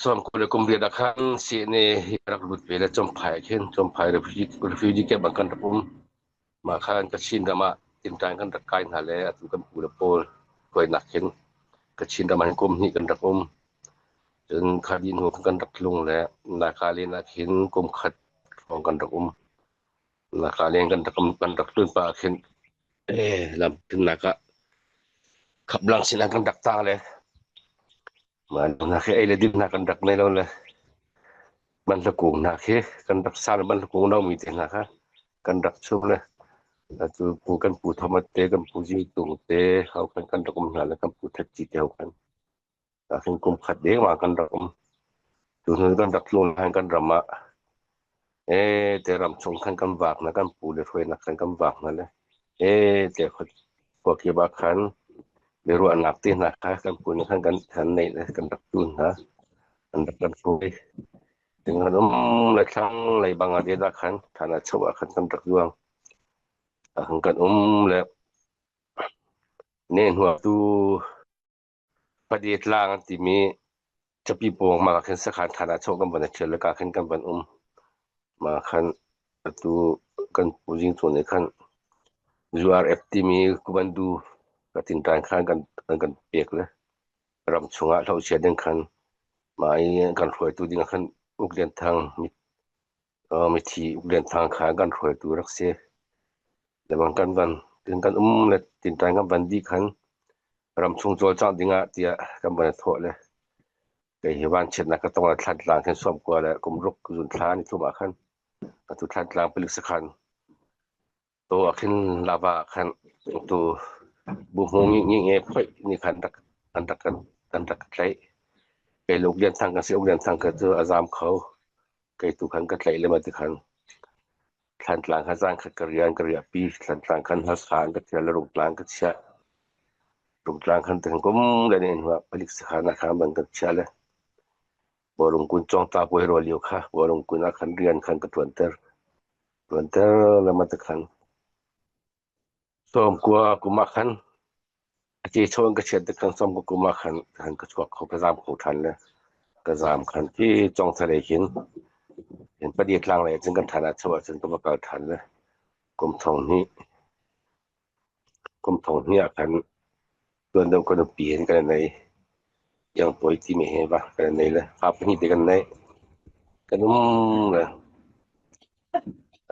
28 ah khan CNA hi rak lut ve le Champhai ah khin Champhai refugee camp ah kan rak um. Mah khan Kachin ram ah tinṭan kan rak kai hna le atu kan pu le pawl hruainak khin Kachin ram ah hin kum hnih kan rak um. Cun kha dih hnu kan rak tlung le Nagaland ah khin kum khat hrawng kan rak um. Nagaland kan rak um kan rak tlun pah ah khin lamtlinnak ah khaplang sinah kan rak tang le mah hna khi ei le din hna kan rak nei lo le banhla kung hna khi kan rak san banhla kung nomi te hna kha kan rak chum le atu pu kan pu Thomas te kan pu Jing Tung te hau khan kan rak um hna le kan pu That Ci te hau khan ahhin kum khat dengmang kan rak um. Tu hnu kan rak tlun han kan ram ah e te ram chung khan kan vak na kan pu le hruainak khan kan vak na le e te khua kip ah khan biaruahnak te hna kha kan pu nih khan kan kan neih le kan rak tun hna kan rak kan hruai ting kan um le thlang lei Bangladesh ah khan thana chau ah khan kan rak zuang ah kan um le ne hnuak tu Padi tlang an timi capi pawng mah ah khin sakhan khaan ah chawh kan van i ṭhial le ka khin kan van um. Mah khan atu kan pu Zing Cung nih khan URF timi kubandu ka tinṭan khan kan an kan pek le ram chungah hlochia ding khan mah i kan hruaitu ding ah khan Uk Lian Thang mithi Uk Lian Thang kha kan hruaitu rak si. Lebang kan van tin kan um le tinṭan kan van dih khan ramchung cawlcangh dingah tiah kan van i thawh le kei hi vanchiatnak ka tong le Thlantlang khin sawmkua le kumruk zunthla ni thum ah khan atu Thlantlang palik sakhan to ah khin lava ah khan tu buhmu ngi ngi nge phoih ni khan rak an rak kan kan rak tlaih. Kei le Uk Lian Thang kan si. Uk Lian Thang ka cu a zaam kho. Kei tu khan ka tlaih le ma ti khan Thlantlang kha zan khat ka rian ka riahpi. Thlantlang khan Halkha an ka thial le Rungtlang ka chiah. Rungtlang khan teng kum le ne hnuah palik sakhan ah khan ban kan chiah le Bawlung kun cawngta puai rual lio kha Bawlung kun ah khan rian khan ka ṭuanter. Ṭuanter le ma te khan 90 kum ah khan a ke chawn ka chiat tik khan 90 kum ah khan khan ka chuak kho ka zaam kho ṭhan le ka zaam khan khi cawngthalei khin in padi tlang lei cun kan ṭhan ah cho ahcun ka va kal ṭhan le kum thong hnih kum thong hnih ah khan tuan deuh ka nupi hin kan nei iangpawi timi he va kan nei le fa pahnih te kan nei kan um le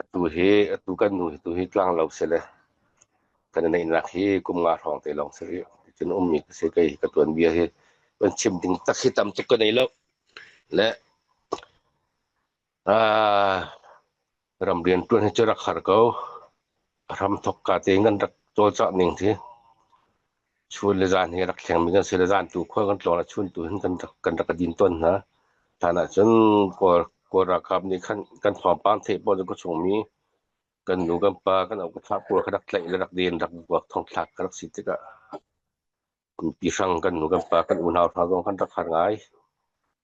Atu hi atu kan nu hi tu hi tlanglo si le kan i neihnak hi kum nga hrawng te lawng si rih. Cun ummi ka si kei ka tuanbia hi kan chim ding tak hi tam tuk ka nei lo. Le ah ramrian ṭuan hi cu rak har ko. A hram thok ka tein kan rak cawlcangh ning hi Chun le zan hi rak thlengmi kan si le zan tu khua kan tlawn ah chun tu hin kan rak din tawn hna. Hlan ah cun Kawl, Kawl ralkap nih khan kan thawngpang theih paoh cu ka chungmi kan nu kan pa kan au ka thlah pawl kha rak tlaih le rak den rak vuak thongthlak ka rak si tikah pi hrang kan nu kan pa kan unau hna zong kan rak har ngai.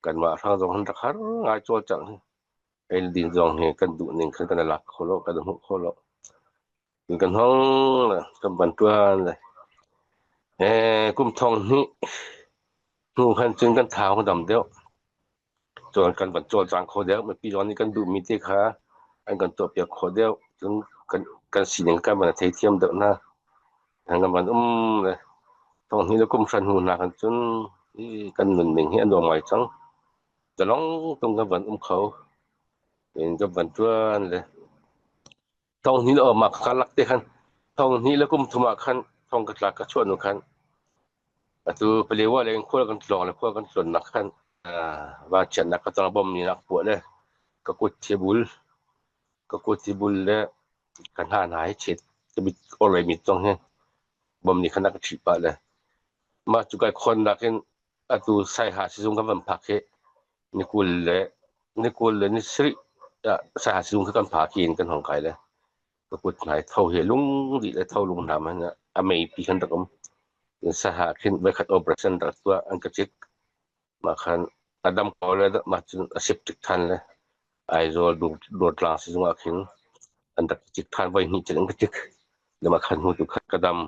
Kanmah hrang zong kan rak har ngai cawlcangh hi. Ei le din zong hi kan duh ning khan kan i lak kho lo, kan i hmuh kho lo. Kan hong le kan van ṭuan le kum thong hnih hnu khan cun kan thau kan dam deuh. Cun kan van cawlcang kho deuh. Mipi zong nih kan duhmi te kha an kan tuahpiak khawh deuh. Cun kan kan sining kan van theithiam deuh hna. Kan van um le thong hnih le kum hra hnu hna khan cun kan nunning hi a nuam ngai cang. Zalong tung kan van um kho. Kan van ṭuan le Thong hnih le awm ah ka lak te khan thong hnih le kum thum ah khan thong ka tlak ka chuah nu khan atu Palewa le khual kan tlawng le khual kan tlawnnak khan va chiatnak ka tong bom ni nak puah le ka kut thi bul ka kut thi bul le ka hna hna hi chet ka mit orlei mit zong hi bom nih khan a ka ṭhih pah le mah cu kai khawnnak in atu Saiha sizung kan van phak hi ni kul le ni kul le ni sarih ah Saiha sizung kha kan phak in kan hong kai le ka kut hnai tho hi lung dih le tho lung hna man a mei pi khan rak um Saiha khin voikhat operation rak tuah an ka cik mah khan a dam ko le mah cun a septic than le Aizawl Durtlang sizung ah khin an rak cik than voi hnih cun an ka cik le mah khan hnu tu khan ka dam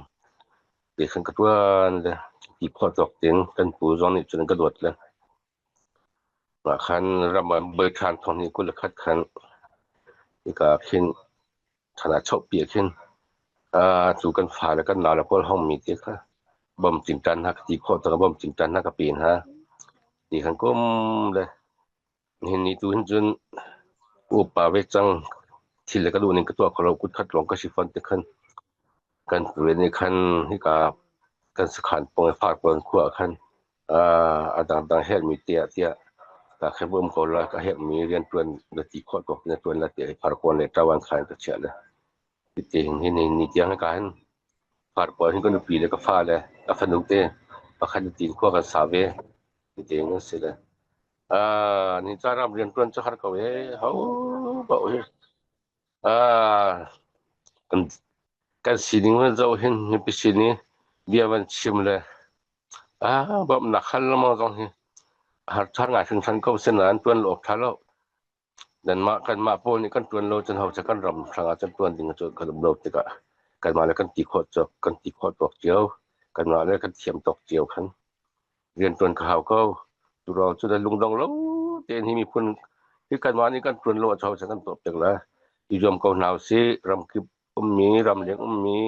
Ti khan ka ṭuan le ti khawh tawk tein kan pu zong nih cun an ka dawt le. Mah khan ram ah bawiṭhan thong nih 21 khan hika ah khin chan ah chohpi ah khin atu kan fale kan naule pawl hongmi te kha bom tingtan hna ka ti khawh tawk ah bom tingtan hna ka pe hna. Ti khan kum le nihin ni tu hin cun upa ve cang thil le ka duh ning ka tuah kho lo kut khat lawng ka si fawn ti khan kan pu nih khan hika kan sakhan pawng i Farkawn khua ah khan a dangdang herhmi tiah tiah ka khe um ko la ka herhmi rianṭuan na ti khawh tawk na ṭuan la tiah Farkawn le Ṭawan khan ka chiah le ti hin hi ni tiang ka hin Farkawn hin ka nupi le ka fa le ka fanu te pakhat tin khua kan sa ve ti hin si le ni ca ram rianṭuan cu har ko e ho paoh hi Kan kan sining van zoh hin mipi sin i bia van chim le bawmhnak hal lengmang zong hi a har ṭhan ngai hringhran ko. Asinain ṭuan lo awk ṭha lo. Nanmah kanmah pawl nih kan ṭuan lo cun ho cu kan ram hrangah cun ṭuan ding cu kan um lo tikah kanmah le kan ti khawh cawk kan ti khawh tawk cio, kanmah le kan thiam tawk cio khan rianṭuan ka hau ko. Cu ruang cu lungdong lo tein hi miphun hi kanmah nih kan ṭuan lo a cho kan tuah pek la. I zuam ko hna usih. Ramkip ummi, ramleng ummi,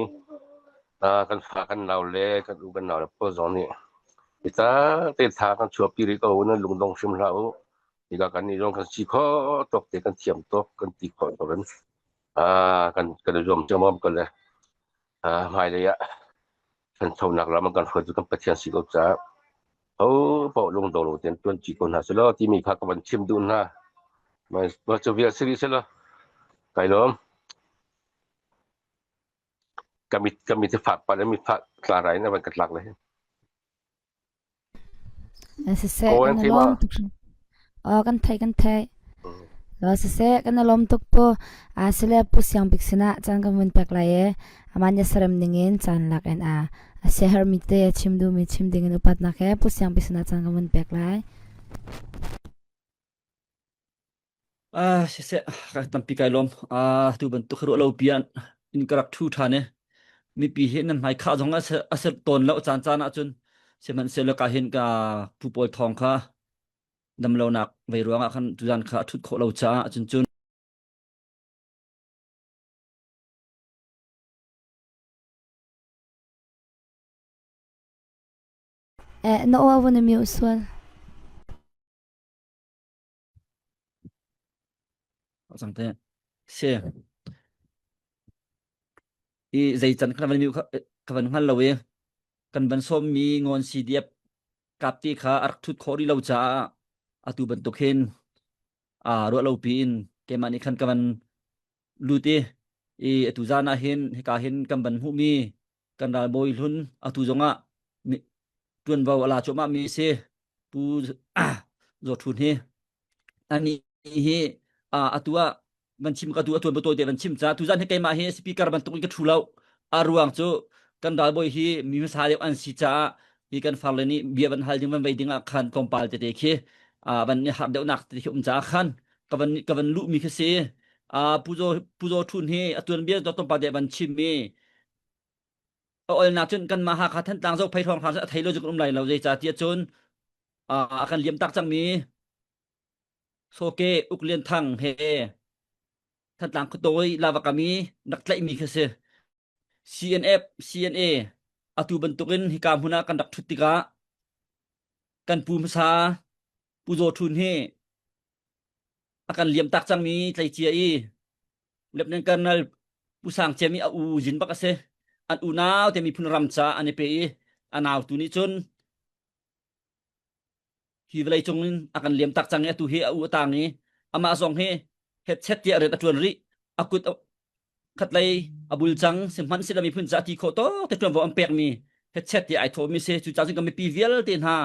kan fa kan nau le kan u kan nau le pawl zong nih ita te tha kan chuahpi rih ko nan lungdong hrim hlah u. Hika kan nih zong kan si khawh tawk te kan thiam tawk kan ti khawh tawk in kan kan i zuam ciammam ko le hmailei ah ṭhanchonak ram an kan hruaitu kan Pathian si ko caah ho paoh lungdong lo tein ṭuan ṭi ko hna selaw timi kha ka van chim duh hna. Mah cu vial si rih selaw kai lawm. Ka mit ka mit hi fak pah le mit fak tla rai in a van ka tlak le. Siseh Kaw kan nan i thei ma? lawm tuk hrim. Aw kan thei kan thei. Law siseh kan i lawm tuk pu. A sile pu Siang Bik sinah caan kan vun pek lai i aman ya sarem ningin caan lak in a a siaherh mi te chim duhmi chim dingin upatnak he pu Siang Bik sinah caan kan vun pek lai. Ah, siseh, ka tampi kai lawm. Ah, tu bantuk ruah lo pian in ka rak thu ṭhan i mipi hi nan hmai khah zong a se a ser tawn lo caan caan ahcun sihmanhsehlaw ka hin ka pu pawl thawng kha damlonak vei ruangah khan tuzan kha a ṭhut khawh lo caah cun cun Eh, na aw vun mi usual. Cang te si i zei can kan van mi ka van hngal lo i kan van sawm mi ngon CDF kap ti kha a rak thut khawh rih lo caah atu bantuk hin a ruah lo piin keimah nih khan ka van lut i i atu zan ah hin hika hin kan van hmuhmi kan ralbawi hlun atu zongah ṭuanvo a la cuahmah mi si Pu Zaw Ṭhun hi ani hi atu ah van chim ka tu atuan tawi te van chim ca tuzan hi keimah hi speaker bantuk in ka thu lo a ruang cu kan ralbawi hi mi hmasa deuh an si caah hi kan farle nih bia van hal ding van vei ding ah khan tlawmpal tete khi van i harh deuhnak tete khi um caah khan ka van ka van luh mi khi si Pu Zaw Pu Zaw Ṭhun hi atuan bia tlawmpal te van chim i a olnak cun kanmah Hakha Thantlang Zophei hrawnghrang cu a thei lo cu kan um lai lo zeicah tiah cun a kan liam tak cangmi Soke Uk Lian Thang he Thantlang khuatawi Lavakami rak tlaihmi khi si. CNF, CNA atu bantukin hika hmun ah kan rak ṭhut tikah kan pu hmasa Pu Zaw Ṭhun hi a kan liam tak cangmi tleicia i Lieutenant Colonel Pu Sang Ciam i a u zin bak a si. An unau te miphun ram ca an i pe i a nau tu nih cun hi vawlei cung in a kan liam tak cang i atu hi a u a tang i amah zong hi hetchet tiah rian a ṭuan rih. A kut khatlei a bul cang sihmanhsehlaw miphun ca ti khawh tawk te ṭuanvo an pekmi hetchet tiah ai thawhmi si. Cucaah cun kan mipi vialte hna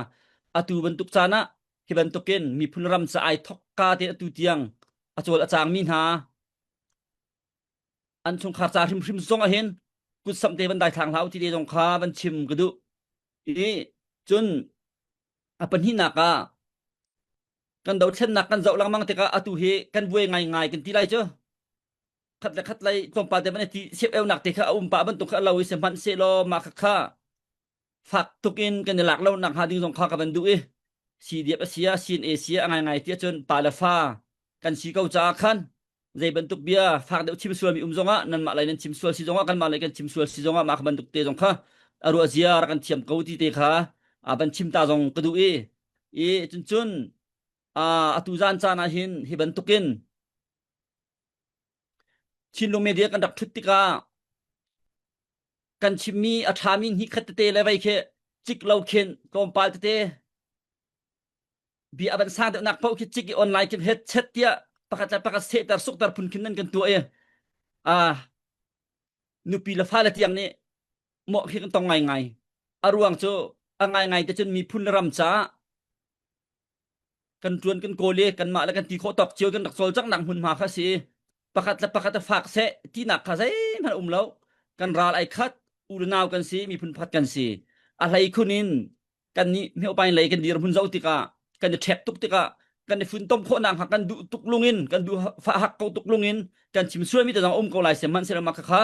atu bantuk caan ah hi bantukin miphun ram ca ai thokka te atu tiang a cawl a cangmi hna an chungkhar ca hrimhrim zong ah hin kutsamh te van dai thlang hlah u ti te zong kha van chim ka duh i cun a pahnihnak ah kan dothlennak kan zoh lengmang tikah atu hi kan buai ngaingai kan ti lai cu khat le khat lei tlawmpal te van ti sep eunak te kha a um pah bantuk kha a lo i sihmanhsehlaw mah kha kha fak tuk in kan i lak lo nak hnga ding zong kha ka van duh i. CDF a si ah CNA si ah a ngaingai ti ahcun pa le fa kan si ko caah khan zei bantuk bia fak deuh chim sualmi um zongah nanmah lei nan chim sual si zongah kanmah lei kan chim sual si zongah mah kha bantuk te zong kha a ruah zia rak kan thiam ko ti te kha a van chim ta zong ka duh i i cun cun atu zan caan ah hin hi bantukin Chinlung media kan rak ṭhut tikah kan chimmi a ṭhami hnih khat tete le vei khi cik lo khin tlawmpal tete bia a van sang deuhnak paoh khi cik i online khin het chet tiah pakhat le pakhat sehter sukter phun khin nan kan tuah i nupi le fale tiang nih mawh khi kan tong ngaingai. A ruang cu a ngaingai te cun miphun le ram caah kan ṭuan kan kawl i kanmah le kan ti khawh tawk cio kan rak cawlcanghnak hmunhma kha si. Pakhat le pakhat a fak seh tinak kha zeihmanh a um lo. Kan ral ai khat, u le nau kan si, miphun pakhat kan si. A hlei khun in kan nih myopain lei kan dirhmun zoh tikah kan i ṭhek tuk tikah kan i funtom khawhnak hnga kan duh tuk lungin kan duh fah hak ko tuk lungin kan chim sualmi te zong um ko lai sihmanhsehlaw mah kha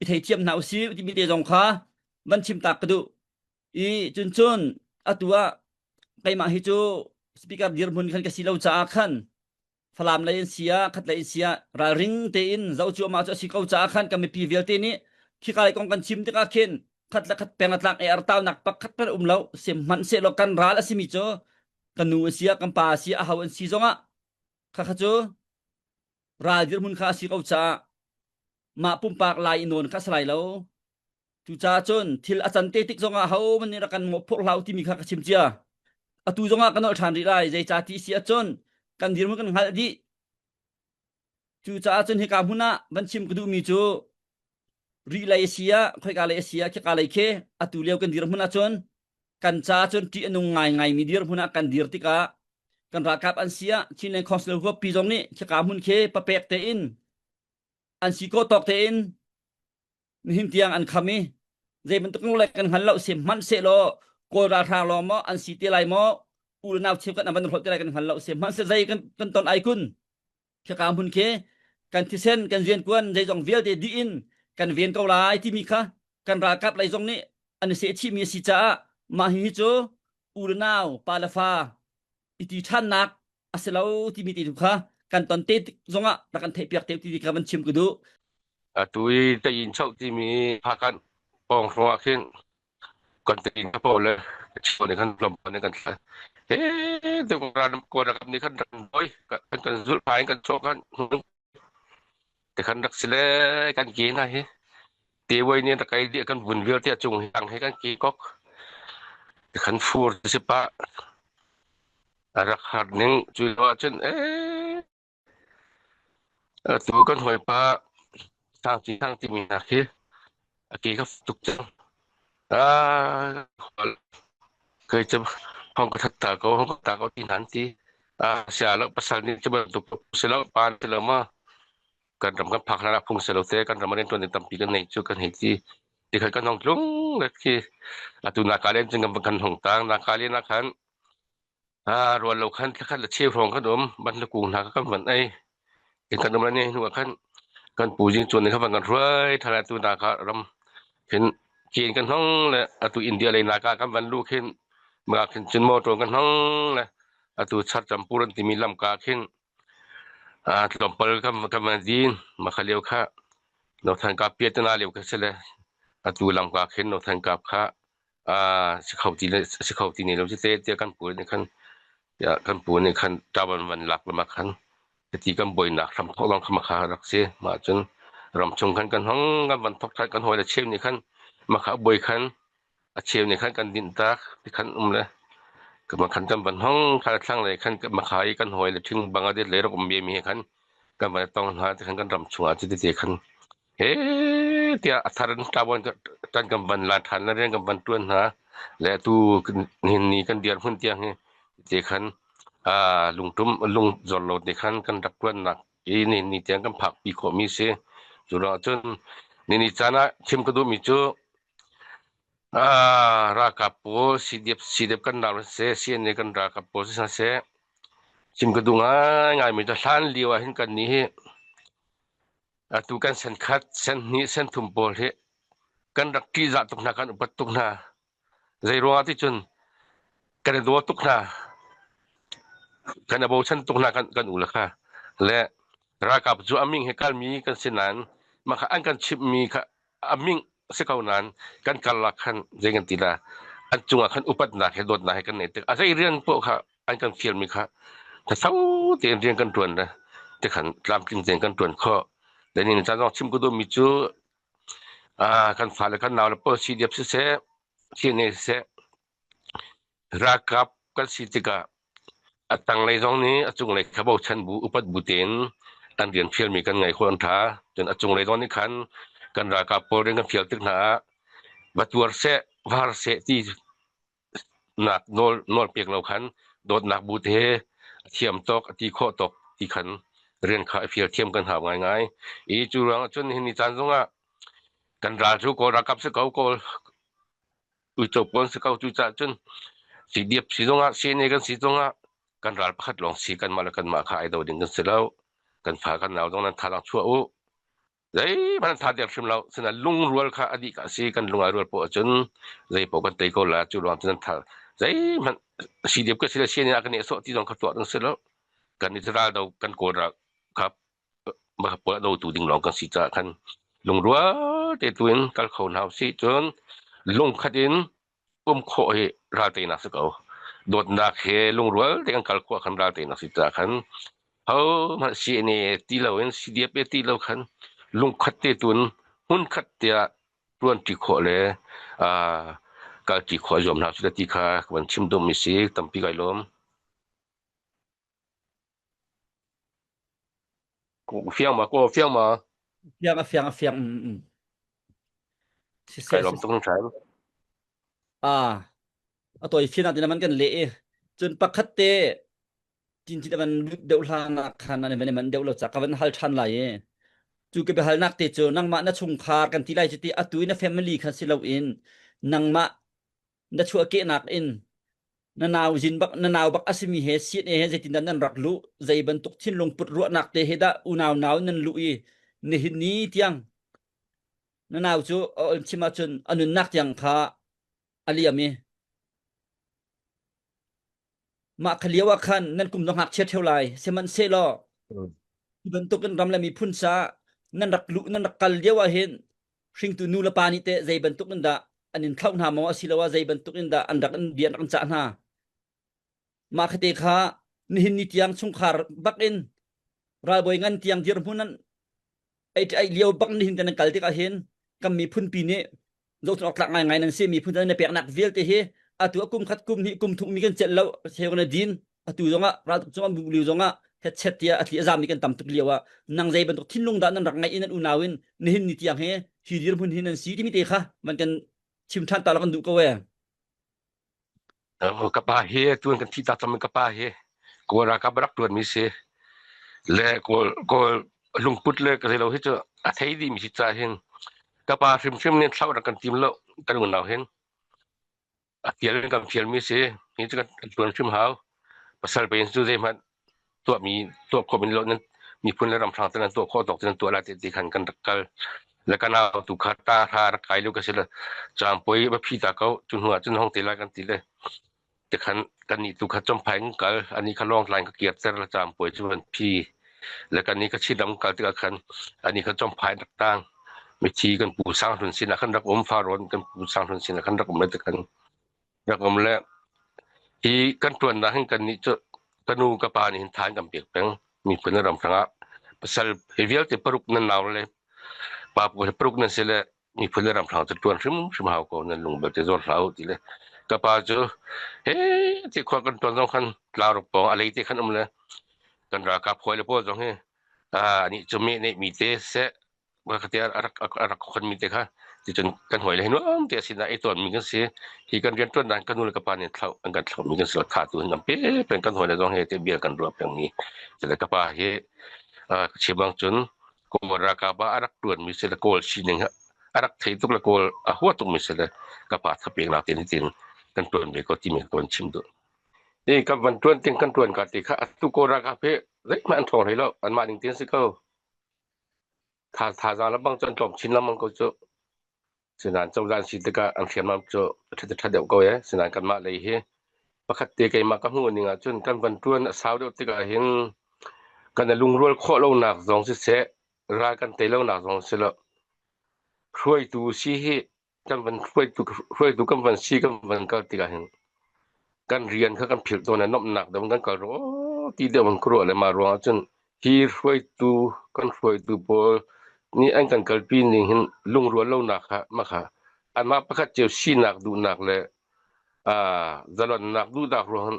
i theithiam hna usih timi te zong kha van chim tak ka duh. I cun cun atu ah keimah hi cu speaker dirhmun khan ka si lo caah khan Falam lei in si ah khat lei in si ah ralring tein zoh cuahmah cu a si ko caah khan kan mipi vialte nih khika lei kong kan chim tikah khin khat le khat peng a tlak i artaunak pakhat hmanh um lo sihmanhsehlaw kan ral a simi cu kan nu a si ah kan pa a si ah aho an si zongah khakha cu ral dirhmun kha a si ko caah mah pumpak lai i nawn kha a si lai lo. Cucaah cun thil a can te tik zongah hohmanh nih rak kan mawhphurh hlah u timi kha ka chim cia. Atu zongah ka nolh ṭhan rih lai. Zeicah ti si ahcun kan dirhmun kan hngalh dih. Cucaah cun hika hmun ah van chim ka duhmi cu ri lei a si ah khoika lei a si ah khika lei khi atu lio kan dirhmun ahcun kan ca cun ṭih a nung ngaingaimi dirhmun ah kan dir tikah kan ralkap an si ah Chinland Council huappi zong nih khika hmun khi papek tein an si kawh tawk tein nihin tiang an kham i zei bantuk le kan hngal lo sihmanhsehlaw Kawl ralhrang lawng maw an si te lai maw u le nau cheukhat an van hlawt te lai kan hngal lo sihmanhsehlaw zei kan kan ton ai kun khika hmun khi kan thisen kan riankuan zeizong vialte dih in kan ven ko lai timi kha kan ralkap lei zong nih an i sehchihmi a si caah mah hi cu u le nau pa le fa i ti ṭhannak a si lo timi te tu kha kan ton te tik zongah rak kan theihpiak te ti kha van chim ka duh. Atu i tayin choh timi phakan pawng hrawng ah khin kan tayin ka pawl le chio nih khan tlawmpal nih kan thla. He tu ran kawl rakap nih khan ran doi kan kan zulh pha in kan chawh kan te khan rak si le kan ke hna hi te wei nih rak kai dih kan vun vialte a cung hi ang he kan ke kok te khan fur si pa a rak har ning cu lo ahcun ee atu kan hawipa thang ti thang timi hna khi a ke ka tuk cang ah kai cu hong ka that ta ko hong ka ta ko ti nan ti ah sia lo pasal nih cu bantuk si lo pa ti lo ma kan ram kan phak hlan ah phung si lo te kan ram rian tuan tampi kan nei cu kan hei ti ti khan kan hong tlung le khi atu nakalen cun kan kan hong tang nakalen ah khan Ah, rual lo khan thlakhat le cheu hrawng kan um. Ban le kung hna kha kan van ei. In kan um la ne hnu ah khan kan pu jing chuan kha van kan hruai than atu na kha ram khin khin kan hong le atu India lei na ka kan van lu khin ma khin cun motor kan hong le atu char champur an timi lam ka khin ah tlawmpal kan kan van din ma kha lio kha no than ka piat na lio kha sele atu lam ka khin no than kap kha si kho ti le si kho ti ne lo si te tiah kan pu nih khan tiah kan pu nih khan ṭavan van lak lama khan ti kan buainak hram thawk lawng kha kha rak si. Mah cun ramchung khan kan hong kan van thok ṭhan kan hawi le cheu nih khan mah kha buai khan a cheu nih khan kan dinh tak ti khan um le ma khan kan van hong kha thlang lei khan ma kha i kan hawi le ṭhing Bangladesh lei rak um ve mi he khan kan van tong hna ti khan kan ram chungah cu tete khan He tiah a thar in ṭavuan kan kan van la ṭhan na rian kan van ṭuan hna le atu nihin ni kan dirhmun tiang hi te khan aa lungtum lung zor lo te khan kan rak ṭuannak i nihin ni tiang kan phakpi khawhmi si. Cu ruangah cun nini caan ah chim ka duhmi cu aa ralkap pawl CDF CDF kan ral siseh CNA kan ralkap pawl si hna seh chim ka duh ngaingaimi cu hlan lio ah hin kan nih hi Atu kan sen khat, sen hnih, sen thum pawl hi kan rak ṭihzah tuk hna, kan upat tuk hna. Zei ruangah ti cun kan i daw tuk hna. Kan a bochan tuk hna kan kan u le kha. Le ralkap cu a ming he kalmi kan si nain mah kha an kan chimhmi kha a ming si ko nain kan karlak khan zei kan ti la an cungah khan upatnak he dawtnak he kan nei tik a zei rian poh kha an kan fialmi kha thasau tein rian kan ṭuan le tikhan tlamtling tein kan ṭuan khawh. Le ni caan zong chim ka duhmi cu kan fale kan nau le pawl CDF siseh, CNA siseh, ralkap kan si tikah a tanglei zong nih a cunglei kha bochan bu upat bu tein an rian fialmi kan ngaih khawh an ṭha. Cun a cunglei zong nih khan kan ralkap pawl rian kan fial tik hna ah va tuar seh, va har seh ti nak nawl nawl pek lo khan dawtnak bu te a thiam tawk a ti khawh tawk ti khan rian kha a fial thiam kan hau ngaingai. I cu ruangah cun hi ni caan zongah kan ral cu Kawl ralkap si ko Kawl uico pawl si ko cu caah cun CDF si zongah CNA kan si zongah kan ral pakhat lawng si kanmah le kanmah kha ai do ding kan si lo. Kan fa kan nau zong nan thazaang chuah u. Zeihmanh an tha der hrim lo. Sinain lungrual kha a dih ka si. Kan lung ai rual poah ahcun zei paoh kan tei ko la. Cu ruang cun an thal. Zeihmanh CDF ka si le CNA kan i sawh ti zong kha tuah ding si lo. Kan i ral do kan kawl ral kha mah pawl a dotu ding lawng kan si caah khan lungrual te tu in kal kho hna usih. Cun lungkhat in um khawh hi ral teinak si ko. Dawtnak he lungrual te kan kal khawh khan ral teinak si caah khan ho hmanh CNA ti loin CDF ti lo khan lungkhat te tun hmunkhat tiah tuanṭi khawh le kalṭi khawh zuam hna cu ti kha ka van chim duhmi si tampi kai lawm. Fiang ma ko fiang ma. Fiang a fiang a fiang. Kai lawm tuk hringhran. Ah, a tawi fian ah man kan leh i cun pakhat te cincin a van lut deuh hlan ah khan an van i man deuh lo ca ka van hal ṭhan lai i cu ka biahalnak te cu nangmah na chungkhar kan ti lai cu ti atu i na family kha si loin nangmah na chuahkehnak in na nau zin bak na nau bak asimi he CNA he zeitindah nan rak luh zei bantuk thinlung put ruahnak te he dah unau nau nan luh i nihin ni tiang na nau cu a chim ahcun a nunnak tiang kha a liam i mah kha lio ah khan nan kum zong ngakchia ṭheo lai sihmanhsehlaw hi bantukin ram le miphun sa nan rak luh nan rak kal lio ah hin hringtu nu le pa nih teh zei bantuk in dah an in thlauh hna maw asiloah zei bantuk in dah an rak in bia an rak in cah hna mah khate kha nihin ni tiang chungkhar bak in ralbawi ngan tiang dirhmun an ei ei lio bak nihin kan kal tikah hin kan miphun pi nih zohchun awk tlak ngaingai nan si miphun nan peknak vialte hi atu a kum khat kum hnih kum thum mi kan celh lo cheu kan din atu zongah raltuk zongah bu liu zongah hetchet tiah atli azam mi kan tam tuk lio ah nang zei bantuk thinlung dah nan rak ngaih in nan unau in nihin ni tiang he hi dirhmun hi nan si timi te kha man kan chim than ta la kan duh ko e Ka pa hi tuan kan thi ta cang ka pa hi Kawl ralkap rak tuan mi si le Kawl Kawl lungput le ka lo hi cu a thei dih mi si ca hin ka pa hrimhrim nih thlauh rak kan tim lo kan unau hin a fial in kan fial mi si hi cu kan tuan hrim hau pasal pe in cu zeihmanh tuahmi tuah khawh min lo nan miphun le ram hrang te nan tuah khawh tawk te nan tuah lai ti ti khan kan rak kal le kan au tu kha ta hra rak kai lu ka si le changpoi va phi ta ko cu hnu ah cun hong te lai kan ti le te khan kan ni tu kha chomphai in kal ani kha long line ka kiar ter la changpoi chu van phi le kan ni ka chidam kal tikah khan ani kha chomphai rak tang mithi kan pu sang hlun sin ah khan rak um faron kan pu sang hlun sin ah khan rak um le te khan rak um le hi kan ṭuannak hin kannih cu ka nu ka pa nih hin tha an kan pek peng miphun ram hrangah pasal hi vialte paruk nan nau le pa pawl hi paruk nan si le miphun le ram hrang cu ṭuan hrimhrim hau ko nan lung belte zawn hlah u ti le ka pa cu he ti khua kan ṭuan zong khan tlaruk pawng a lei te khan um le kan ralkap hawi le pawl zong hi anih cu meh neih mi te seh te a rak a rak khonmi te kha ticun kan hawi le nuam te sinah i tawnmi kan si hi kan rianṭuan dan kan nu le ka pa nih thlauh an kan thlauhmi kan si lo tha tu hin kan pe peng kan hawi le zong he te bia kan ruah pengmi cule ka pa hi chim bang cun kawl ralkap ah a rak ṭuanmi si le kawl sining a rak thei tuk le kawl a hua tukmi si le ka pa thapek nak tin tin kan ṭuan ve ko timi ka chim duh ni kan van ṭuan ting kan ṭuan ka ti kha atu kawl ralkap hi zeihmanh an ṭhawng hlei lo anmah ning tin si ko Thazaang le bang cu an tlawm chin lengmang ko cu. Sinain cozah an si tikah an hriamnam cu a ṭha deuh ko ee. Sinain kanmah lei hi. Pakhat te keimah ka hmuh ning ahcun kan van ṭuan a sau deuh tikah hin kan i lungrual khawh lonak zong siseh, ral kan tei lonak zong si lo. Hruaitu si hi kan van hruaitu hruaitu kan van si kan van kal tikah hin kan rian kha kan philh tawn i nuamhnak deuh in kan kal rua ti deuh in ka ruah le mah ruangah cun hi hruaitu kan hruaitu pawl nih an kan kalpi ning hin lungrual lonak kha mah kha anmah pakhat cio sinak duhnak le aa zalonnak duhnak ruang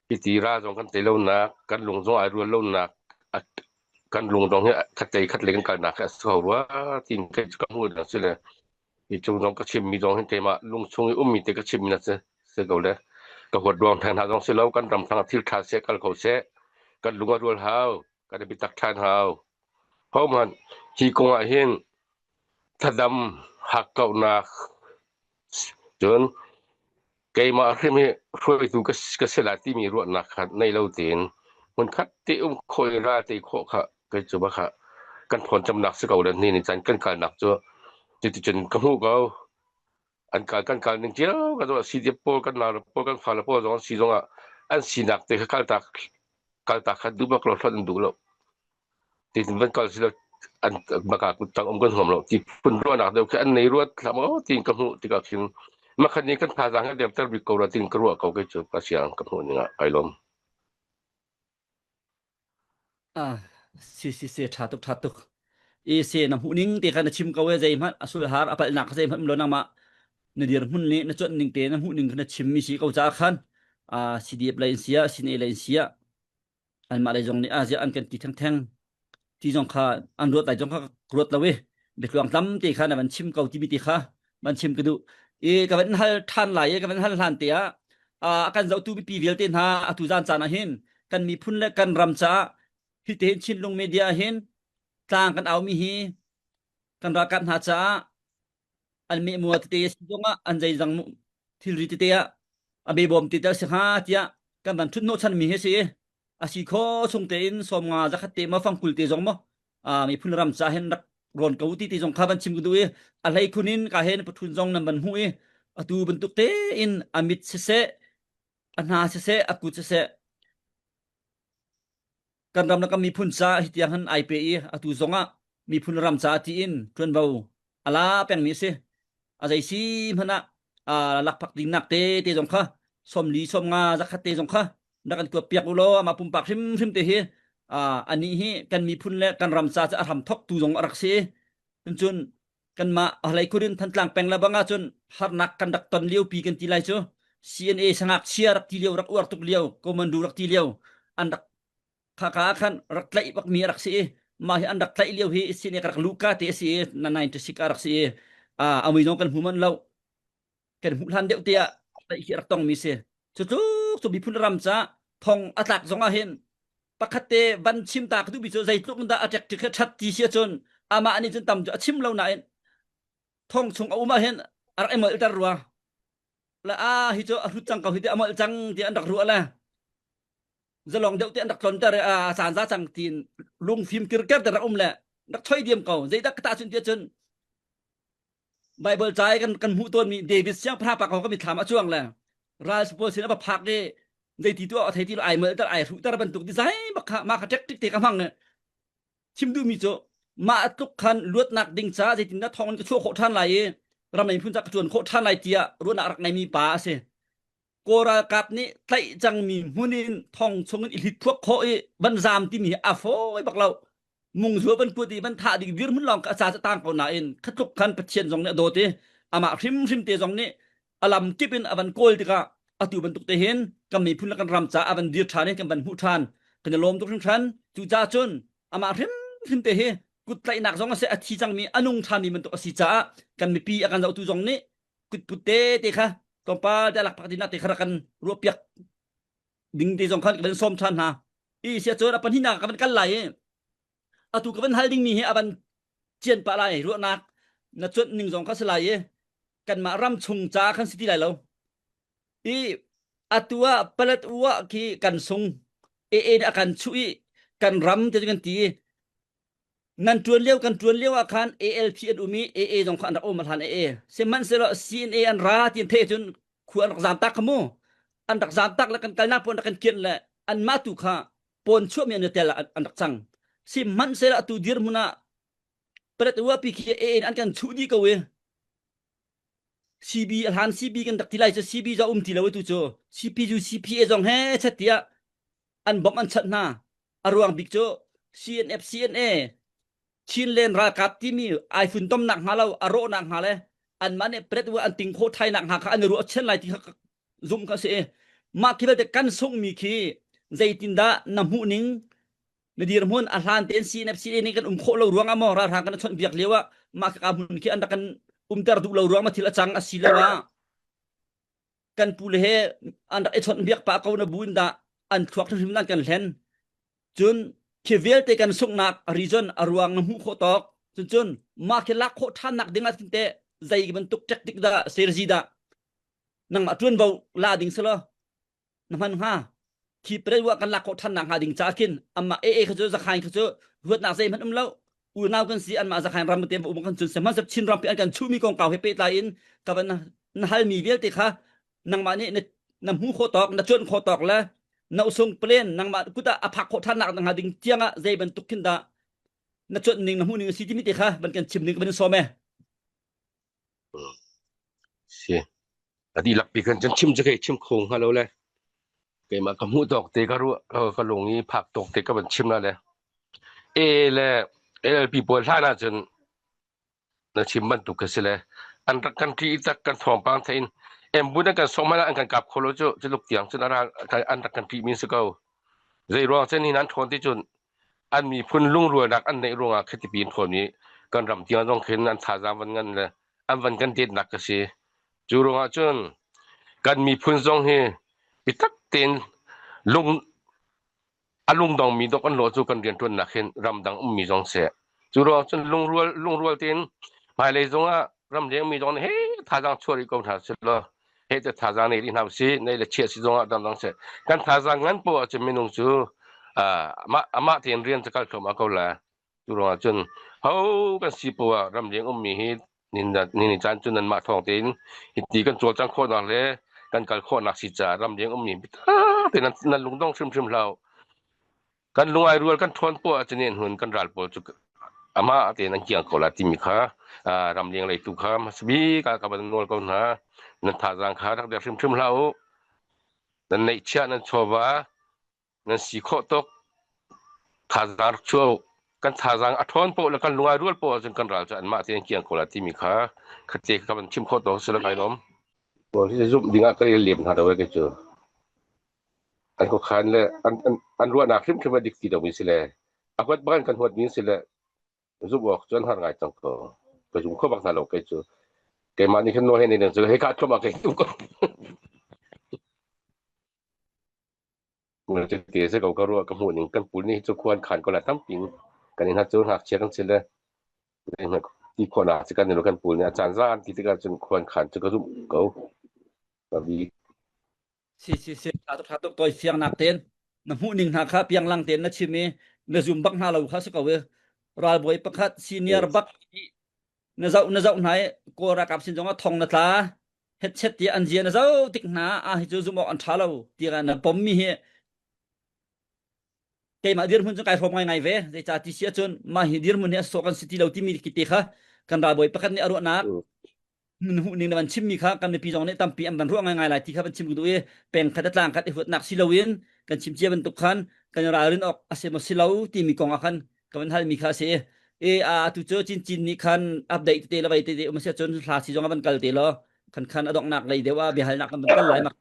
hiti ral zong kan tei lonak kan lung zong ai rual lonak kan lung zong hi khatlei khatlei kan kalnak hi a si kho rua tiin kei cu ka hmuh dang si le hi cung zong ka chimmi zong hi keimah lung chung i ummi te ka chimmi na si si ko le ka huat ruang theng hna zong si lo kan ram thang thil tha seh kal kho seh kan lung a rual hau kan i biatak than hau hohmanh hi kong ah hin thadam hakkauhnak cun keimah hrim hi hruaitu ka, ka si lai timi ruahnak kha nei lo tein hmunkhat te um khawh i ral te khawh kha kei cu ba kha kan thawn camnak si ko le ni ni caan kan kalnak cu cuticun ka hmuh ko an kal kan kal ning cio ka zoh CDF pawl kan nau pawl kan fale pawl zong an si zongah an sinak te kha kaltak kaltak kha duh bak lo hlonh an duh lo Tiin van kal silo an baka kuttang um kan huam lo ti phun ruahnak deuh khi an nei ruat hlah maw tiin ka hmuh tikah khin makhat nih kan thazaang hi derter bik ko rua tiin ka ruah ko kei cu ka siang ka hmuh ning ah kai lawm. Ah, si si si tha tuk tha tuk. E se na hmuh ning te kha na chim ko e zeihmanh a sul har a palhnak kha zeihmanh um lo nangmah na dir hmun nih na cuanh ning te na hmuh ning kha na chim mi si ko ca khan a CDF lei in sia CNA lei in sia anmah lei zong nih a ziah an kan ti thengtheng ti zong kha an ruat lai zong kha ruat lo i biatluang tam te kha na van chim ko timi ti kha van chim ka duh i ka van hal than lai i ka van hal hlan te ah a kan zohtu mipi vialte hna atu zan caan ah hin kan miphun le kan ram caah hi te hin Chinlung media hin tlang kan au mi hi kan ralkap hna caah an mehmua tete a si zongah an zeizang thilri tete ah a bebawm te tel si hnga tiah kan van ṭhut hnawhchan mi hi si a si kho chung tein 50 zakhat te ma fangkul te zong maw miphun ram ca hin rak rawn ko ti ti zong kha van chim ka duh i a hlei khun in ka hen pathun zong nan van hmuh i atu bantuk tein a mit siseh a hna siseh a kut siseh kan ram le kan miphun ca hi tiang han ai pe i atu zong ah miphun ram ca tiin ṭuanvo a la pengmi a si. A zei si hmanh ah lakphak dingnak te te zong kha 40 50 zakhat te zong kha rak kan kuat piak u law amah pumpak hrimhrim te hi anih hi kan miphun le kan ram ca cu a hram thok tu zong a rak si. Cun kanmah hlei khun in Thantlang peng le bang ahcun harnak kan rak ton lio pi kan ti lai cu CNA sangakchia rak ti lio rak uar tuk lio Commando rak ti lio an rak khaka ah khan rak tlaih bak mi rak si i mah hi an rak tlaih lio hi CNA ka rak luka te a si i na 96 a rak si i a amui zong kan hmu manh lo kan hmuh hlan deuh te ah tlaih hi rak tong mi si cu tluk cu miphun ram ca thong a tlak zong ah hin pakhat te van chim ta ka duh mi cu zeitluk in dah a ṭek kha ṭhat ti si ahcun amah nih cun tam cu a chim lo nain thong chung a um ah hin a rak i molhter rua la a hi cu a hrut cang ko hi ti a molh cang ti an rak ruah le zalong deuh te an rak tlonter a caan za cang tiin lungfim kirker te rak um le rak choi diam ko zeidah ka ta cun ti ahcun Bible ca i kan kan hmuh tawnmi David siangpahrang pa kong ka mitthlam a cuang le ral pawl sin a va phak i zeiti tu a thei ti lo ai malter ai hruhter bantuk ti zai bak kha mah kha ṭek tik te ka hmang chim duhmi cu mah tluk khan luatnak ding ca zeitindah thawng in ka chuah khawh ṭhan lai i ram lei miphun ca ka ṭuan khawh ṭhan lai tiah ruahnak rak ngeimi pa a si. Kawl ralkap nih tlaih cangmi hmun in thong chungin i hlitphuak khawh i van zaam timi hi a fawi bak lo. Mungzua van kuat i van thah ding dirhmun lawng kha a ca cu tang ko nain khatluk khan Pathian zong nih a dawt i amah hrimhrim te zong nih a lam kip in a van kawl tikah atu bantuk te hin kan miphun le kan ram ca a van dir ṭhan i kan van hmuh ṭhan kan i lawm tuk hringhran cucaah cun amah hrimhrim te hi kut tlaihnak zong a si a thi cangmi a nung ṭhanmi bantuk a si caah kan mipi a kan zohtu zong nih kutput te te kha tlawmpal te lakphak dinak te kha rak kan ruahpiak ding te zong khan ka van sawm ṭhan hna i sia cun a pahnihnak ka van kal lai i atu ka van hal dingmi hi a van cian pah lai ruahnak na cuanh ning zong kha si lai i kanmah ram chung ca khan si ti lai lo i atu ah palat u ah khi kan sung e e a kan chuh i kan ram te kan ti i Nan ṭuan lio kan ṭuan lio ah khan ALP an um i AA zong kha an rak um a hlan AA. Sihmanhsehlaw CNA an ra ti an theih cun khua an rak zaam tak kha mu. An rak zaamtak le kan kalnak pawn rak kan kianh le anmah tu kha pawn chuahmi an i tel ah an rak cang. Sihmanhsehlaw atu dirhmun ah Paletwa pi khi AA in an kan chuh dih ko i CB a hlan CB kan rak ti lai cu CB zong um ti lo tu cu CPU CPA zong he chat tiah an bawmh an chanh hna. A ruang bik cu CNF CNA Chinland ralkap timi ai funtomnak hnga lo a rawhnak hnga le anmah nih Paletwa an ting khawh thai nak hnga kha an i ruah chen lai ti kha zumh kha si i mah khi belte kan sunghmi khi zeitindah na hmuh ning na dirhmun a hlan tein CNF CNA nih kan um khawh lo ruang ah maw ralhrang kan chawnh biak lio ah mah ka hmun khi an rak kan umter duh lo ruang ma thil a cang a si lo ah kan pu le he an rak i chawnh biak pah ko na bu in dah an thluak hrimhrim nan kan hlen cun khi vialte kan sunghnak region a ruang na hmuh khawh tawk cun cun mah khi lak khawh ṭhannak ding ah teh zei bantuk tactic dah strategy dah nangmah ṭuanvo la ding si lo na hman hnga khi prewa kan lak khawh ṭhannak hnga ding ca khin amah AA kha cu zakhain kha cu huatnak zeihmanh um lo unau kan si anmah zakhain ram te um kan cun sihmanhsehlaw Chin ram pi an kan chuhmi kongkau he pehtlai in ka van na halmi vialte kha nangmah nih na na hmu khawh tawk na cuan khawh tawk le na usung plan nangmah kut ah a phak khawh ṭhannak hnga ding tiang ah zei bantuk khin dah na cuanh ning na hmuh ning a si timi te kha van kan chim ning ka van sawm e. Si. A dihlak pi kan cun chim cu kei chim kho hnga lo le. Keimah ka hmuh tawk te ka ruah ka lung i phak tawk te ka van chim la le. A le LLP pawl hlan ahcun na chim bantuk ka si le an rak kan ṭih tak kan thawngpang thein embun an kan sawm hmanh ah an kan kap kho lo cu culuk tiang cun an rak kan ṭih min si ko. Zei ruang cun hin an ṭhawn ti cun an miphun lungrualnak an neih ruangah khitipi in ṭhawn i kan ram tiang zong khin an thazaang van ngan le an van kan detnak ka si. Cu ruangah cun kan miphun zong hi biatak tein lung a lungdongmi dok an lawh cu kan rianṭuannak hin ramdang ummi zong seh. Cu ruangah cun lungrual lungrual tein hmailei zongah ramleng mi zong nih he thazaang chuah rih ko hna seh law he te thazaang nei rih hna usih nei le chiah si zongah dangdang seh kan thazaang ngan poah ahcun minung cu amah amah tein rian cu kal thluahmah ko la cu ruangah cun ho kan si poah ramleng ummi hi ni caan cu nanmah thawng tein hiti kan cawlcang khawhnak le kan kal khawhnak si caah ramleng ummi biatak tein nan lungdong hrimhrim hlah Kan lung ai rual kan ṭhawn poah ahcun in hun kan ral pawl cu amah tein an kiang ko la timi kha ramleng lei tu kha hmasabik ah ka van nawl ko hna. Nan thazaang kha rak der hrimhrim hlah u. Nan neihchiah nan chawva nan si khawh tuk thazaang rak chuah u. Kan thazaang a ṭhawn poah le kan lung ai rual poah ahcun kan ral cu anmah tein an kiang ko la timi kha khatte ka van chim khawh tawk si lo kai lawm. Pawl hi zumh ding ah ka i lem hna lo e kei cu. An khuakhan le an, an, an ruahnak hrimhrim a dik ti lomi si le a huat bak in kan huatmi si le zumh awk cu an har ngai cang ko. Ka zum kho bak hna lo kei cu. Keimah nih khin nawl he nei cu hei ka tlawm ah kei tu ko. Te se ko ka ruah ka hmuh ning kan pul nih cu khuan khan ko la tampi kan in ha cu ngakchia kan si le ti khawhnak cu kan kan pul nih a caan zan ti tikah cun khuan khan cu ka zumh ko. Ka bi. Si si si tha tuk tha tuk toi fiangnak ten na hmuh ning hna kha pianglang ten na chim i na zum bak hna lo kha si ko i ralbawi pakhat senior bak na zoh na zoh hna i kawl ralkap sin zong ah thong na tla hetchet ti an zia na zoh tik hna a hi cu zum awk an tha lo ti na pom mi hi keimah dirhmun cu kai hrawm ngaingai ve zeicah ti si ahcun mah hi dirhmun hi a sawh kan si ti lo timi te kha kan ralbawi pakhat nih a ruahnak hmuh ning na van chimmi kha kan mipi zong nih tampi an van ruah ngaingai lai ti kha van chim duh i peng khat a tlang khat i huatnak si loin kan chim cia bantuk khan kan i ralrin awk a si maw si lo timi kong ah khan ka van halmi kha a si i a tu cu cin cin nih khan update te le vai te te um si ahcun hla si zong a van kal te lo khan khan a donghnak lei deuh ah biahalnak kan van kal lai mak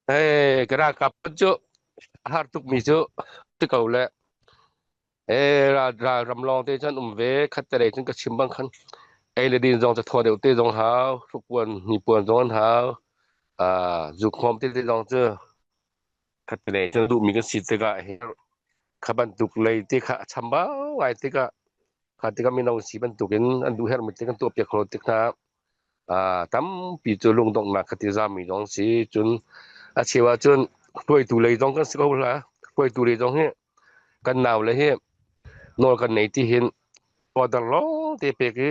Hey, ka ralkap cu a har tukmi cu ti ko le ee ral ral ram lawng te cun um ve khat te lei cun ka chim bang khan ei le din zong cu thaw deuh te zong hau hrukpuan hnipuan zong an hau ah zukhmawm te te zong cu khat te lei cun duhmi kan si tikah hi kha bantuk lei te kha a chambau ngai tikah kha tikah mino si bantukin an duh herhmi te kan tuah piak kho tik hna tampi cu lungdonghnak kha ti zami zong si cun a cheu ahcun hruaitu lei zong kan si ko hla hruaitu lei zong hi kan nau le hi nawl kan nei ti hin order lawng te pek i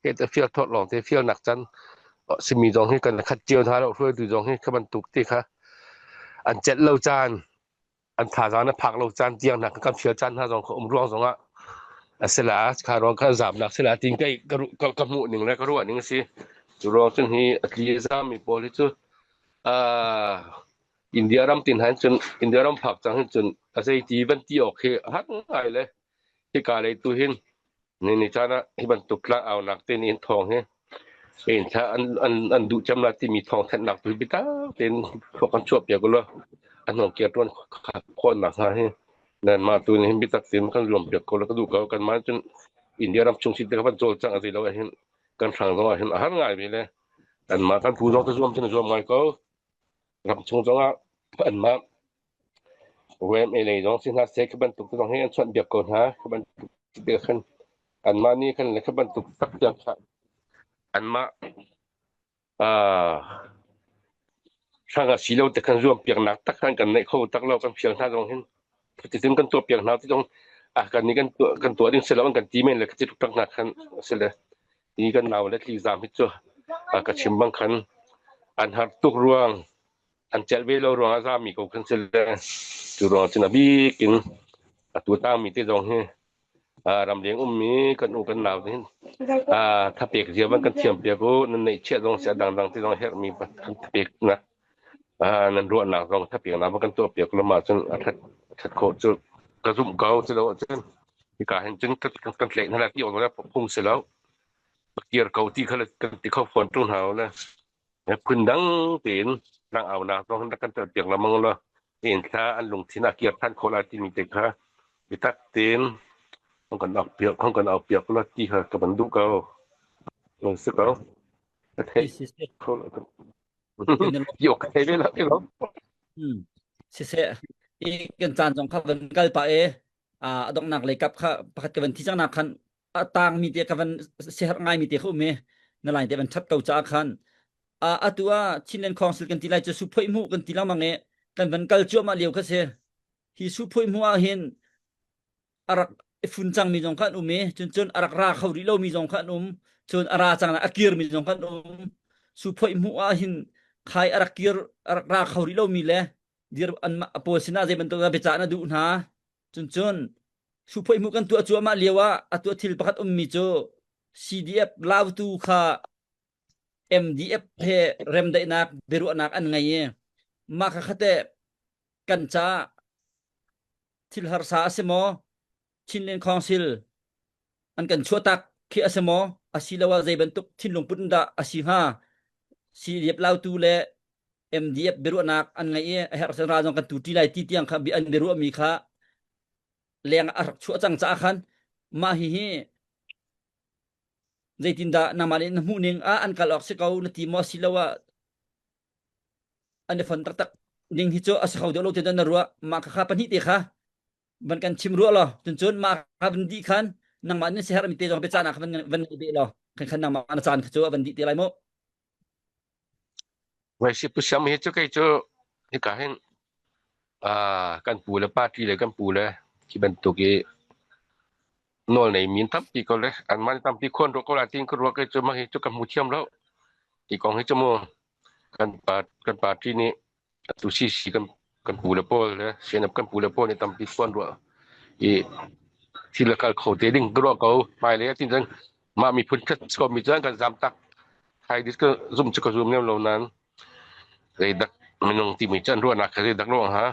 he te fial thawt lawng te fial nak can simi zong hi kan khat cio hna lo hruaitu zong hi kha bantuk te kha. An celh lo caan, an thazaang na phak lo caan tiang hna kan fial caan hna zong kha um ruang zongah a si la kha ruang kha zamnak si la tin kei ka ka, ka hmuh ning le ka ruah ning a si. Cu ruang cun hi a tli a zam mi pawl hi cu uh, India ram tin han cun India ram phak cang hin cun a zei ti van ti awk hi a har ngai le hika lei tu hin Ni ni caan ah hi bantuk tlangaunak te nih hin thawng hi in thla an an an duh cem la timi thawng thanhnak tu hi biatak tein thluak kan chuah piak ulaw an hong kir tuan khawhnak hnga hi nan mah tu nih hin biatak tein kan zuam piak ko la ka duh ko kan mah cun India ram chung si te kha van cawlcangh a si lo ahhin kan hrang zong ah hin a har ngai ve le anmah kan phu zong te zuam cun zuam ngai ko ram chung zong ah anmah YMA lei zong si hna seh khi bantuk zong hi an chawnh biak ko hna khi bantuk te khan anmah nih khan le khi bantuk tak tiang kha anmah uh, hrang a si lo te khan zuam piaknak tak khan kan neih kho tak lo kan fial hna zong hin cutin kan tuah piak hna ti zong ah kan nih kan tuah kan tuah ding si lo an kan ti men le khi tuk hna khan si le ti kan nau le tli zam hi cu ka chim bang khan an har tuk ruang an celh ve lo ruangah zami ko kan si le cu ruang cun a bik in atu tangmi te zong hi ramleng ummi kan u kan nau te hin thapek zia van kan thiam piak u nan neih chiah zong si a dangdang te zong herhmi kan thapek nak nan ruahnak zong thapek nak van kan tuah piak lo ma cun a that that khawh cu ka zumh ko cu lo cun hika hin cun kan tlaih hna la ti awk la phung si lo kir ko ti kha kan ti kho fawn ṭung hna le Phundang tein tlangaunak zong rak kan telpiak lengmang law nihin thla an lungthin ah kir ṭhan khawh lai timi te kha biatak tein hong kan auh piak hong kan auh piak law ti kha ka van duh ko. Lung si ko. Ka theih kho lo. Ti awk ka thei ve lo ti lo. Hmm. Siseh, i kan caan zong kha van kal pah e a donghnak lei kap kha pakhat ka van thi cang nak khan a tangmi te ka van siaherh ngaimi te kha um i na line te van that ko caah khan a atu ah Chinland Council kan ti lai cu suphoih hmuh kan ti lengmang i kan van kal cuahmah lio kha si hi suphoih hmuh ah hin a rak i fun cangmi zong kha an um i cun cun a rak ra kho rih lomi zong kha an um cun a ra cang a kirmi zong kha an um suphoih hmuh ah hin khai a rak kir a rak ra kho rih lomi le dir an pawl sinah zei bantuk biacah na duh hna cun cun Suphoih hmuh kan tuah cuahmah lio ah atu thil pakhat ummi cu CDF Lautu kha MDF he remdaihnak biaruahnak an ngei i mah kha khate kan ca thil harsa a si maw Chinland Council an kan chuahtak khi a si maw asiloah zei bantuk thinlung put in dah a si hnga CDF Lautu le MDF biaruahnak an ngei i a herh ral zong kan tu ṭi lai ti tiang kha an biaruahmi kha leng a rak chuah cang caah khan mah hihi zeitindah nangmah nih na hmuh ning ah an kal awk si ko na ti maw asiloah an i fon taktak ning hi cu a si kho deuh lo ti na ruah mah kha kha pahnih te kha van kan chim ruah law cun cun mah kha van dih khan nangmah nih siherh mi te zong biacahnak kha van van nei beh law khan khan nangmah na caan kha cu a van dih te lai mu Wai si pu siam hi cu kei cu hika hin kan pu le party le kan pu le khi bantuk i nawl nei min tampi ko le anmah nih tampi khuan ruah ko lai tiin ka ruah kei cu mah hi cu ka hmu thiam lo. Hi kong hi cu mu kan pa kan party nih atu CC kan kan pu le pawl le CNF kan pu le pawl nih tampi khuan ruah i thil a kal kho te ding ka ruah ko. Hmailei ah tin cun mah miphun khat ko mi cu an kan zam tak. Thai dis ka zum cu ka zum lem lo nain zeidak minung timi cu an ruahnak kha zeidak ruang ha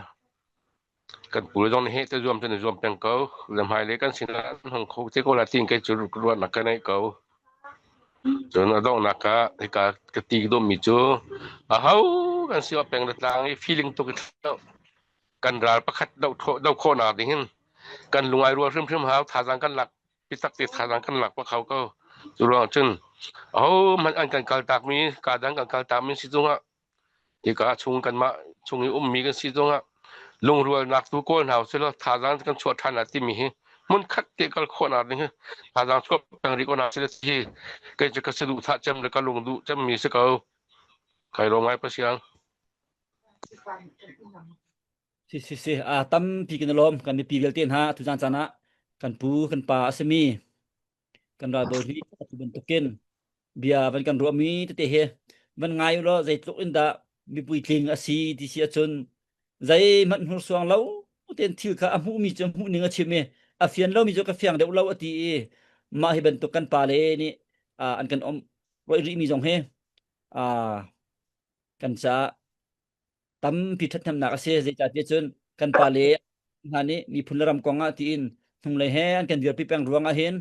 kan pu zong nih heh te zuam cun zuam peng ko le hmailei kan sinah an hong kho te ko la tin kei cu ruahnak ka nei ko cun a donghnak ah hika ka ti dawmmi cu aho kan si peng le tlang i feeling tuk i kan ral pakhat do do khawhnak ding hin kan lungai rual hrimhrim hau thazaang kan lak bitak te thazaang kan lak pa kho ko cu ruang cun aho hmanh an kan kaltak mi ka dang kan kaltak mi si zongah hika chung kanmah chung i ummi kan si zongah lungrualnak tu kawl hna usih law thazaang kan chuah ṭhan ah timi hi hmun khat te kal khawhnak ding hi thazaang chuah peng rih ko hna sih hi kei cu ka saduhthah cem le ka lung duh cemmi si ko kai lawm ngai pasiang Si si si a tampi kan i lawm kan mipi vialte hna tuzan caan ah kan pu kan pa a simi kan ralbawi nih atu bantukin bia van kan ruahmi tete hi van ngai u law zeitluk in dah mipui tling a si ti si ahcun. Zeihmanh hnursuang lo tein thil kha a hmuhmi cu hmuh ning a chim i a fian lomi cu ka fiang deuh lo a ti i mah hi bantuk kan pale nih an kan um roi rihmi zong hi kan caah tampi ṭhathnemnak a si. Zeicahtiah cun kan pale hna nih miphun le ram kong ah tiin hnunglei he an kan dirpi peng ruang ah hin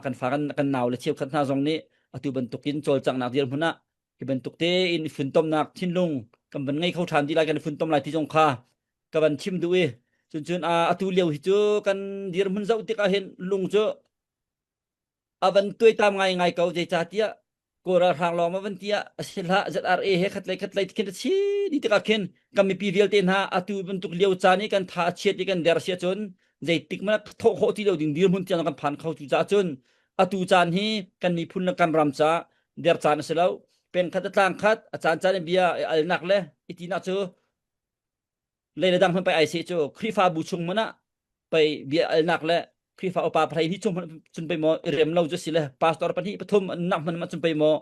kan fa kan, kan nau le cheukhat hna zong nih atu bantukin cawlcanghnak dirhmun ah hi bantuk tein i funtomnak thinlung kan van ngei kho ṭhan ti lai kan i funtom lai ti zong kha ka van chim duh i cun cun atu lio hi cu kan dirhmun zoh tikah hin lung cu a van tuaitam ngaingai ko zeicahtiah Kawl ralhrang lawng ma van tiah a si hlah ZRA he khatlei khatlei khin a chi ni tikah khin kan mipi vialte hna atu bantuk lio caan i kan tha a chiat i kan der sia cun zeitik hmanh thawh khawh ti lo ding dirhmun tiang kan phan kho cu caah cun atu caan hi kan miphun le kan ram ca der caan a si lo peng khat a tlang khat a caan caan in bia i alnak le i tinak cu lei le dang hmanh pei ai seh cu Khrihfabu chung hmanh ah pei bia alnak le Khrihfa upa pahnih hi chung hmanh cun pei maw i rem lo cu si le pastor pahnih pathum an nak hmanh ma cun pei maw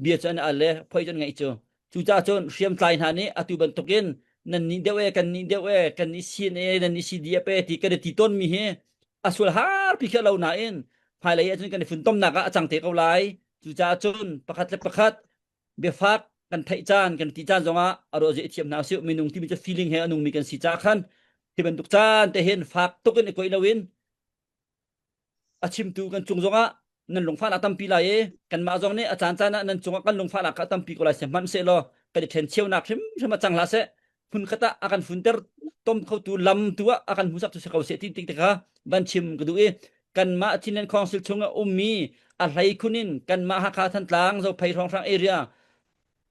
bia cu an al le phoi cu an ngaih cu cucaah cun hriamtlai hna nih atu bantukin nan nih deuh e kan nih deuh e kan nih CNA nan nih CDF e ti kan i ti tawn mi hi a sual har pi khe lo nain hmailei ahcun kan i funtomnak ah a cang te ko lai cucaah cun pakhat le pakhat biafak kan theih caan kan ti caan zongah a ruah zia i thiam hna usih minung timi cu feeling he a nungmi kan si ca khan hi bantuk caan te hin fak tuk in i koih loin a chimtu kan cung zongah nan lungfahnak tampi lai i kanmah zong nih a caan caan ah nan cungah kan lungfahnak kha tampi ko lai seh hmanhsehlaw kan i ṭhencheunak hrimhrim a cang hlah seh hmunkhat ah a kan funter tom khotu lam tu ah a kan hmuhsak tu si ko seh ti tik kha van chim ka duh i kanmah Chinland Council chung ah ummi a hlei khun in kanmah Hakha Thantlang Zophei hrawnghrang area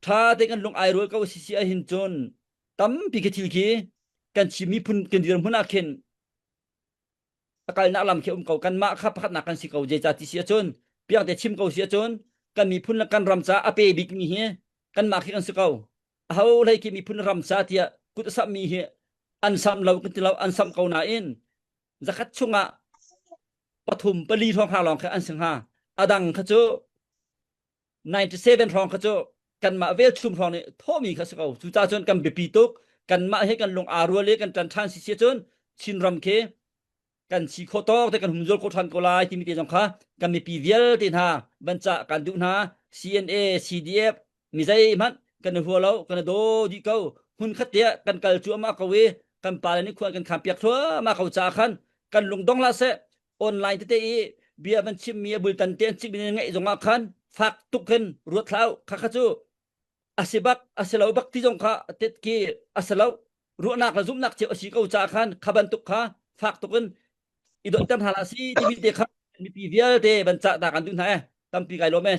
ṭha te kan lung ai rual ko si si ahhin cun tampi khi thil khi kan Chin miphun kan dirhmun ah khin a kalnak lam khi um ko kanmah kha pakhatnak kan si ko zeicah ti si ahcun piangte chim ko si ahcun kan miphun le kan ram caah a pe bikmi hi kanmah khi kan si ko aho hlei khi miphun ram ca tiah kut a sammi hi an sam lo kan ti lo an sam ko nain zakhat chungah pathum pali hrawng hra lawng khi an si hnga a dang kha cu 97 hrawng kha cu kanmah velchum hrawng nih thawhmi kha si ko cucaah cun kan biapi tuk kanmah he kan lung aa rual i kan ṭan ṭhan si si cun Chinram khi kan si khawh tawk te kan humzual khawh ṭhan ko lai timi te zong kha kan mipi vialte hna van cah kan duh hna CNA CDF mi zeihmanh kan i hua lo kan i daw dih ko hmun khat te ah kan kal cuahmah ko i kan pale nih khua an kan khaan piak thluahmah ko caah khan kan lung dong hlah seh online tete i bia van chimmi a bultan te an chimmi ngaih zong ah khan fak tuk khin ruat hlah kha kha cu a si bak a si lo bak ti zong kha tet ki a si lo ruahnak le zumhnak cio a si ko caah khan kha bantuk kha fak tuk in i donhter hna hlah si timi te kha mipi vialte van cah ta kan duh hna e tampi kai lawm e.